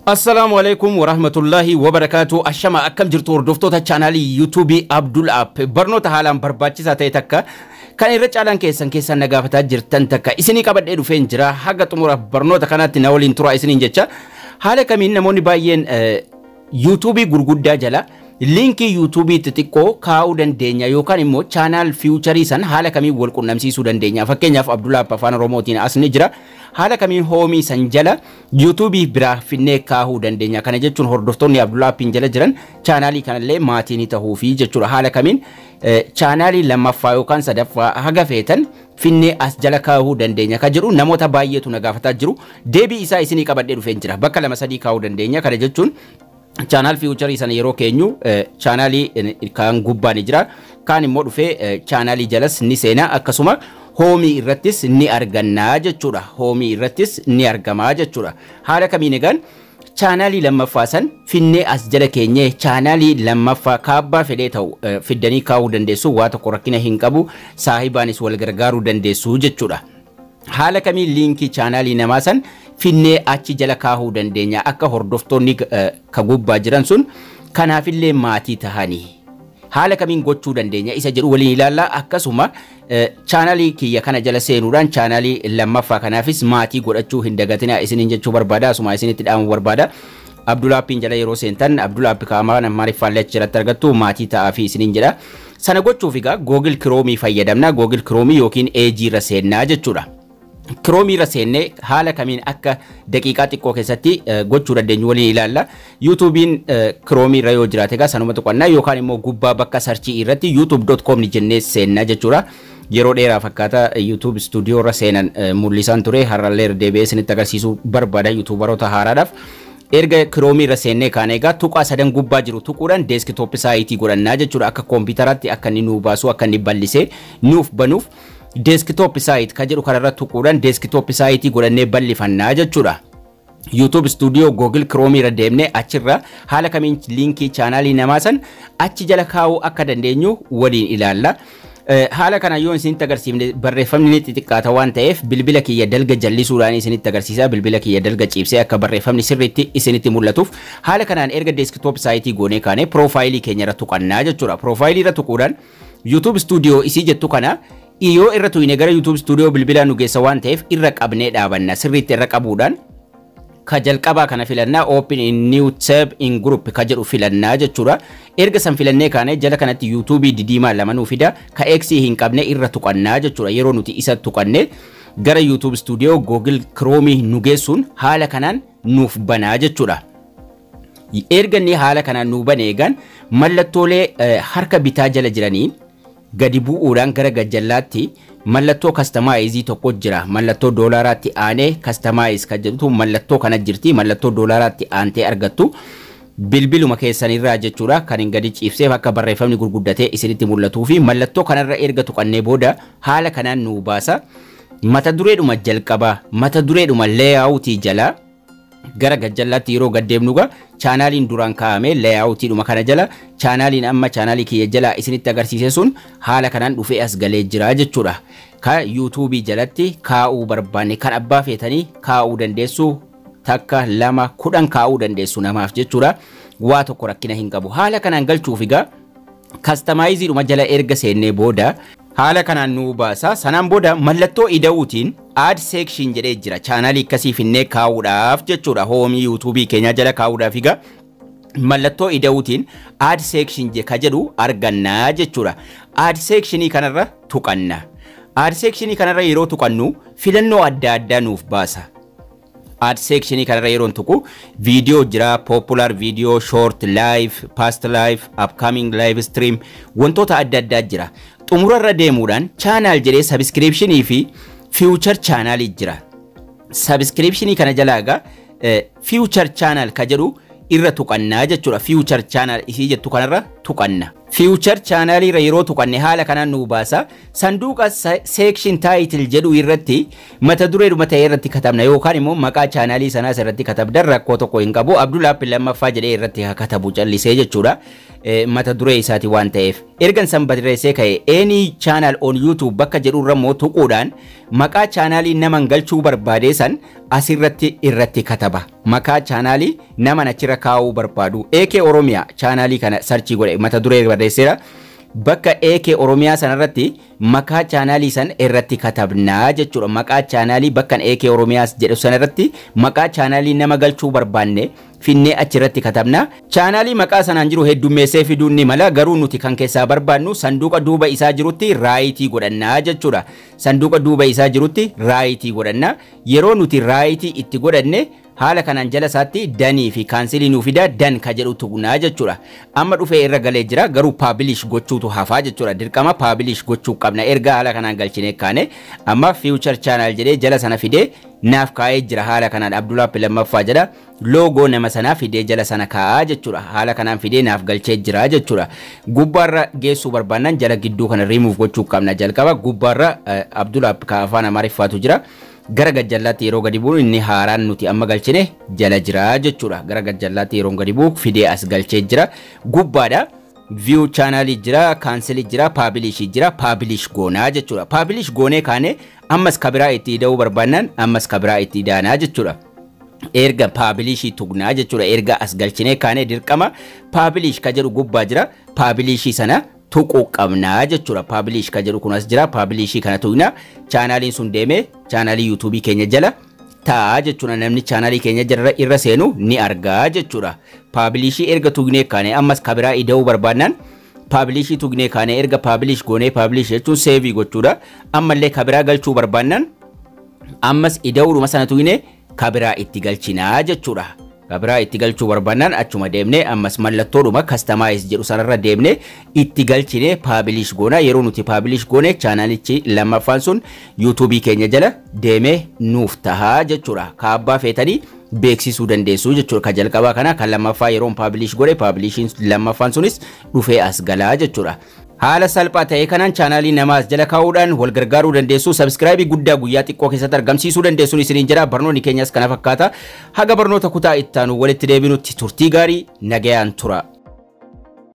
Assalaamu alaikum warahmatullahi wabarakaatu. Ashama, akkam jirtu hordoftoota chaanaalii YouTubeii Abdul App? Barnoota haalaan barbaachisaa ta'e takka, kan irra caalaan keessan keessan na gaafataa jirtan takka isinii qabadhee dhufeen jira. Haga xumura barnoota kanaatti na waliin tura isiniin jecha. Haala kamiin namoonni baay'een YouTubeii gurguddaa jala liinkii YouTubeii xixiqqoo kaa'uu dandeenya, yookaan immoo channel featureii san haala kamiin wal qunnamsiisuu dandeenya? Fakkeenyaaf, Abdul App Afaan Oromootiin as ni jira. Haala kamiin homeii san jala YouTubeii biraa finnee kaahuu dandeenya? Kana jechuun hordoftoonni Abdul Appiin jala jiran chaanaalii kanallee maatii ni ta'uufi jechuudha. Haala kamiin chaanaalii lammaffaa yookaan sadaffaa haga feetan finnee as jala kaahuu dandeenya ka jedhu namoota baay'eetu na gaafataa jiru. Deebii isaa isinii qabadhee dhufeen jira. Bakka lama sadii kaahuu dandeenya. Kana jechuun channel featureii sana yeroo keenyu chaanaalii kan gubbaa ni jira, kaan immoo dhufee chaanaalii jalas ni seena, akkasuma homeii irrattis ni argannaa jechuudha. Homeii irrattis ni argamaa jechuudha. Haala kamiin egaan chaanaalii lammaffaa san finnee as jala keenyee chaanaalii lammaffaa kaabbaa fedhee ta'u fiddanii kaa'uu dandeessu? Waa tokko rakkina hin qabu, saahibaanis wal gargaaruu dandeessu jechuudha. Haala kamiin liinkii chaanaalii namaa san finnee achi jala kaahuu dandeenya, akka hordoftoonni ka gubbaa jiran sun kanaafillee maatii tahanii? Haala kamiin gochuu dandeenya isa jedhu waliin ilaallaa. Akkasuma chaanaalii kiyya kana jala seenuudhaan chaanaalii lammaffaa kanaafis maatii godhachuu hin dagatinaa isiniin jechuu barbaada. Asuma isinitti dhaamuu barbaada. Abdul Appiin jala yeroo seentan Abdul App kaamaan Amaariffaan achi jalatti argattu, maatii ta'aa fi isiniin jedha. Sana gochuuf egaa Google Chrome fayyadamna. Google Chrome yookiin Edge irra seennaa jechuudha. Chrome irra seennee haala kamiin akka daqiiqaa xiqqoo keessatti gochuu dandeenyu waliin ilaalla. YouTubein Chrome irra yoo jiraate egaa sanuma tuqannaa, yookaan immoo gubbaa bakka searchii irratti youtube.com ni jennee seennaa jechuudha. Yeroo dheeraa fakkaata YouTube Studio irra seenan mul'isaan ture, har'allee irra deebi'ee isinitti agarsiisuu barbaada YouTuberoota haaraadhaaf. Erga Chrome irra seennee kaane egaa tuqaa sadan gubbaa jiru tuquudhaan desktop siteii godhannaa jechuudha. Akka koompitaraatti akka inni nuu baasu, akka inni bal'isee nuuf banuuf desktop site ka jedhu kanarra tuquudhaan desktop siteii godhannee bal'ifannaa jechuudha. YouTube Studio Google Chrome irra deemnee achirra haala kamiin liinkii chaanaalii namaa san achi jala kaa'uu akka dandeenyu waliin ilaalla. Haala kana yoo isinitti agarsiifne barreeffamni ni xixiqqaata waan ta'eef bilbila kiyya dalga jallisuudhaan isinitti agarsiisa. Bilbila kiyya dalga ciibsee akka barreeffamni sirriitti isinitti mul'atuuf. Haala kanaan erga desktop siteii goonee kaane piroofaayilii keenya irra tuqannaa jechuudha. Piroofaayilii irra tuquudhaan YouTube Studio isii jettu kana yoo irra tuqne gara YouTube Studio bilbilaa nu geessa waan ta'eef irra qabnee dhaabanna. Sirriitti irra qabuudhaan ka jalqabaa kana filannaa, "Open in new tab in group" ka jedhu filannaa jechuudha. Erga san filannee kaane jala kanatti YouTube didiimaa lama nuu fida, ka X hin qabne irra tuqannaa jechuudha. Yeroo nuti isa tuqanne gara YouTube Studio Google Chrome nu geessuun haala kanaan nuuf banaa jechuudha. Erga inni haala kanaan nuu bane eegan mallattoolee harka bitaa jala jiraniin gadi bu'uudhaan gara gajjallaatti mallattoo customizeii tokko jira. Mallattoo doolaaraatti aanee "Customize" kan jedhutu mallattoo kana jirti. Mallattoo doolaaraatti aantee argattu. Bilbiluma keessanirraa jechuudha, kan hin gadi ciibseef akka barreeffamni gurguddatee isinitti mul'atuu fi mallattoo kanarra erga tuqannee booda haala kanaan nuu baasa. Mata dureedhuma jalqabaa, mata dureedhuma layoutii jalaa gara gajjallaatti yeroo gaddeemnu gaa chaanaaliin duraan kaa'ame layoutiidhuma kana jala chaanaaliin amma chaanaalii kiyya jala isinitti agarsiise sun haala kanaan dhufee as galee jira jechuudha. Ka YouTubeii jalatti kaa'uu barbaanne kan abbaa feetanii kaa'uu dandeessu, takka, lama, 10 kaa'uu dandeessu namaaf jechuudha. Waa tokko rakkina hin qabu. Haala kanaan galchuuf egaa customizeiidhuma jala erga seennee booda haala kanaan nuu baasa. Sanaan booda mallattoo ida'uutiin "Add section" jedhee jira. Chaanaalii akkasii finnee kaa'uudhaaf jechuudha. Homeii YouTubeii keenyaa jala kaa'uudhaaf egaa mallattoo ida'uutiin "Add section" ka jedhu argannaa jechuudha. Add sectionii kanarra tuqanna. Add sectionii kanarra yeroo tuqannu filannoo adda addaa nuuf baasa. Add sectionii kanarra yeroo tuqu viidiyoo jira, popular video, short, live, past live, upcoming live stream, wantoota adda addaa jira. Xumurarra deemuudhaan "Channel" jedhee subscriptionii fi feature channelii jira. Subscriptionii kana jalaa egaa "Feature channel" ka jedhu irra tuqannaa jechuudha. "Feature channel" isii jettu kanarra tuqanna. Feature channel irra yeroo tuqanne haala kanaan nu baasa. Sanduuqa "Section title" jedhu irratti mata dureedhuma ta'e irratti katabna, yookaan immoo maqaa chaanaalii sanaas irratti katabdan rakkoo tokko hin qabu. Abdul App lammaffaa jedhee irratti haa katabu callisee jechuudha. Mata duree isaati waan ta'eef. Ergan san barreessee ka'e "Any channel on YouTube" bakka jedhu irra immoo tuquudhaan maqaa chaanaalii naman galchuu barbaade san Asirratti irratti kataba. Maqaa chaanaalii nama achirra kaa'uu barbaadu. AK Oromiyaa chaanaalii kana search godhe, mata duree barreesseera. Bakka AK Oromiyaa sanarratti maqaa chaanaalii san irratti katabnaa jechuudha. Maqaa chaanaalii bakka AK Oromiyaa jedhu sanarratti maqaa chaanaalii nama galchuu barbaanne finnee achirratti katabna. Chaanaalii maqaa sanaan jiru heddummeessee fiduun ni mala, garuu nuti kan keessaa barbaannu sanduuqa duuba isaa jirutti right godhannaa jechuudha. Sanduuqa duuba isaa jirutti right godhanna. Yeroo nuti right itti godhanne haala kanaan jala isaatti done fi cancel nuu fida, done ka jedhu tuqnaa jechuudha. Amma dhufee irra galee jira, garuu publish gochuutu hafaa jechuudha. Dirqama publish gochuu qabna erga haala kanaan galchinee kaane. Amma feature channel jedhee jala sana fidee naaf kaa'ee jira, haala kanaan Abdulaap lammaffaa jedha. Loogoo nama sanaa fidee jala sana kaa'aa jechuudha. Haala kanaan fidee naaf galchee jira jechuudha. Gubbaarra geessuu barbaannaan jala gidduu kana rimuuf gochuu qabna jalqaba. Gubbaarra Abdulaap ka afaan Amaariffaatu jira. Gara gajjallaatti yeroo gadi bu'u inni haaraan nuti amma galchine jala jira jechuudha. Gara gajjallaatti yeroo gadi bu'u fidee as galchee jira. Gubbaadha. View channel jira, cancel jira, publish jira, publish goonaa jechuudha. Publish goonee kaane ammas kabiraa itti ida'uu barbaannaan ammas kabiraa itti idaanaa jechuudha. Erga publish tuqnaa jechuudha. Erga as galchinee kaane dirqama publish ka jedhu gubbaa jira. Publish sana tuquu qabnaa jechuudha. Publish ka jedhu kun as jira. Publish kana tuqnaa, chaanaaliin sun deemee chaanaalii yuutuubii keenya jala ta'a jechuudha. Namni chaanaalii keenya jala irra seenu ni argaa jechuudha. Publish erga tuqnee kaane ammas kabiraa ida'uu barbaannaan publish tuqnee kaane, erga publish goonee, publish jechuun save gochuudha. Ammallee kabiraa galchuu barbaannaan ammas ida'uudhuma sana tuqnee kabiraa itti galchinaa jechuudha. Kabiraa itti galchuu barbaannaan achuma deemnee ammas mallattoodhuma customize jedhu sanarra deemnee itti galchinee publish goona. Yeroo nuti publish goone chaanaalichi lammaffaan sun yuutuubii keenya jala deemee nuuf tahaa jechuudha. Kaabbaa feetanii beeksisuu dandeessu jechuudha. Kan jalqabaa kana kan lammaffaa yeroon publish godhe publishiin lammaffaan sunis dhufee as galaa jechuudha. Haala salphaa ta'e kanaan chaanaalii namaas jala kaa'uudhaan wal gargaaruu dandeessu. Subscribe guddaa guyyaa xiqqoo keessatti argamsiisuu dandeessuun isiniin jedha. Barnoonni keenyas kana fakkaata. Haga barnoota kutaa ittaanu walitti deebinutti turtii gaarii, nagayaan tura.